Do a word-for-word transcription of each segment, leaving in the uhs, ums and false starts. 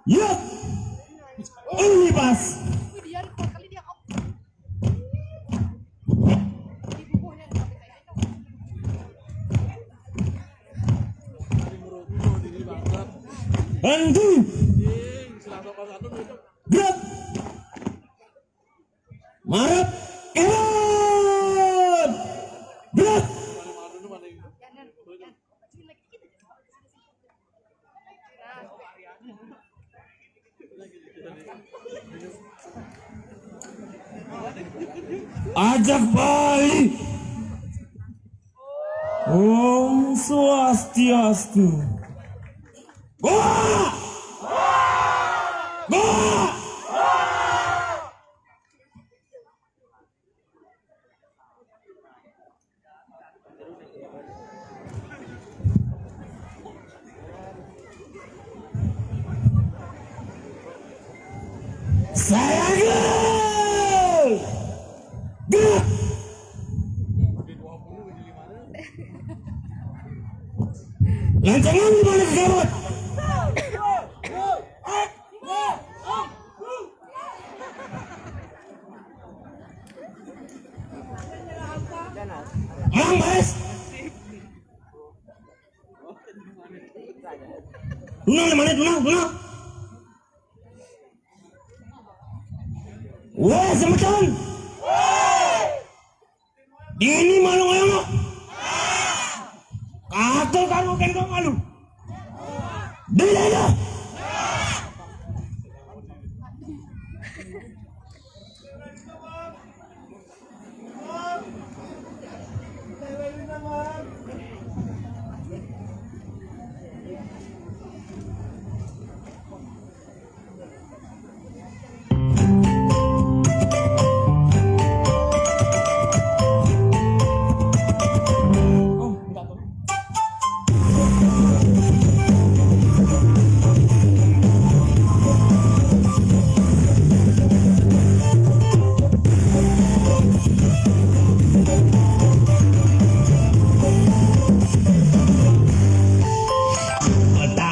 Yuk. Ini pas. Henti. Gerak. Marep. Gerak. Gerak. Ajak Bali. Om Swastiastu. Goa! Goa! Saya gerak. Gerak. Lancangan di mana, Gawat? Mang, beres. Lunang lima menit, lunang, lunang. Weh, semeton. Dini malu ngoyong. Katul karo kengkong malu. Dini aja.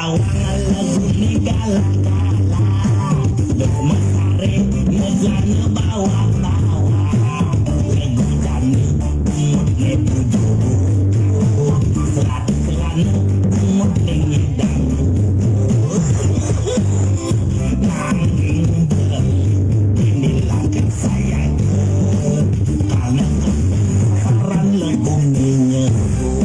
Bawang lagu ni galak-galak. Duk mesare ngejana bawang-bawang. Lagu jani umut ne tujuh puluh. Seratus lana umut ne ngidang. Nanging beli bini langkah sayang. Karena saran lagu ni nyeru.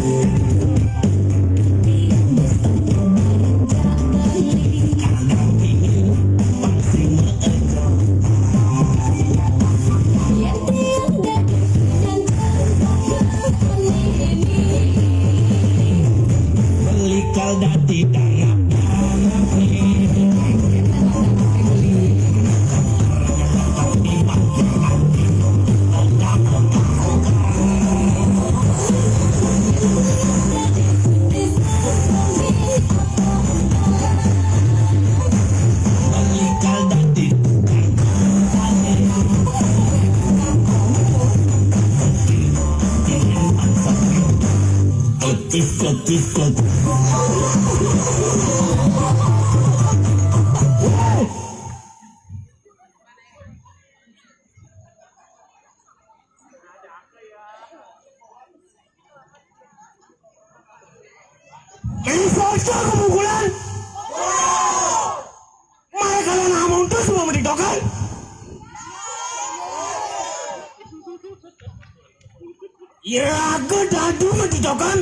Belikal dadi dangak-dangak. Ini bocah kemukulan. Mereka yang ngomong tuh semua mentiktokan. Iraga dadu mentiktokan.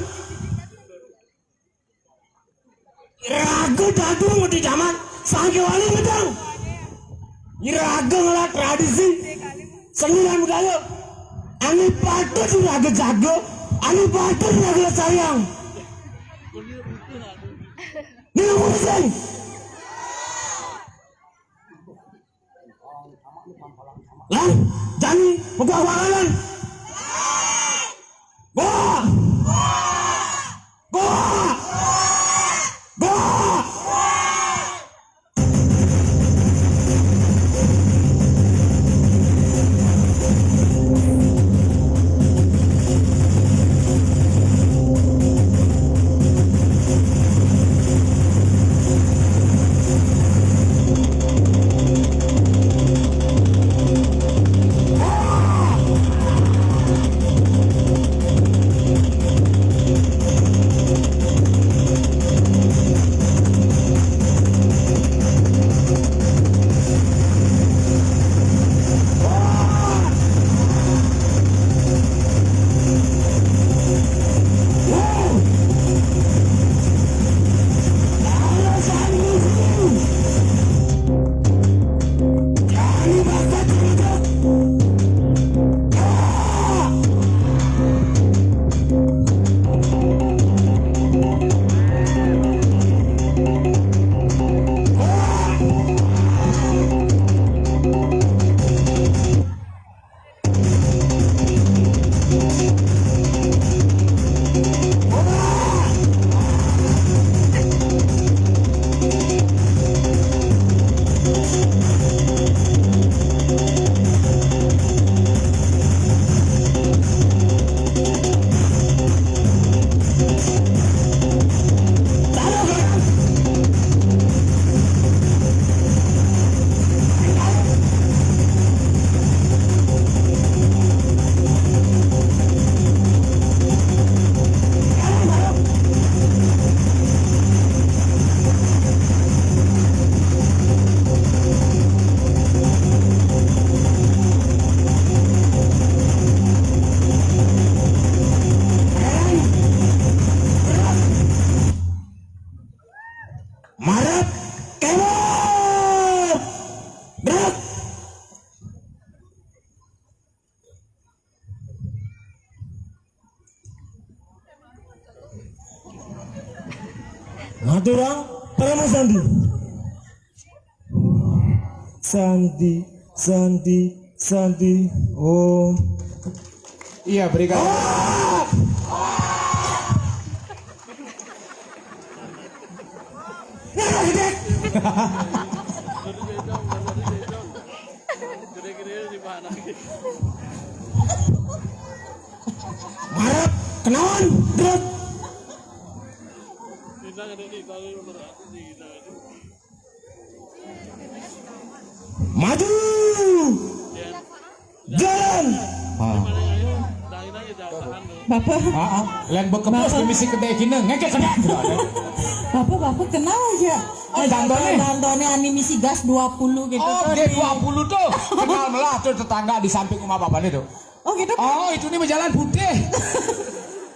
Iraga dadu ngudi jaman, sangke wali ngedang. Iraga ngelah tradisi seni dan budaya. Ane patut iraga jaga, ane patut iraga lestariang. Ni ngomong sing. Lan, jani, mbuka walan. Wah! Wah! Wah! Turang Parama Sandi. Sandi, Sandi, Sandi. Oh. Iya, berikan. Ah! Marap, kenaon, Drut. Maju. Jalan. Ah. Bapak. Ah, ah. Lain bekepus mimisi kedai kina, ngekek kedai. Bapak, Bapak kenal aja. Oh, tantone. Tantone ani misi gas dua puluh gitu. Oh, tuh, dia di dua puluh tuh. Kenal melah tuh tetangga di samping rumah Bapak itu. Oh, gitu. Oh, itu nih jalan putih.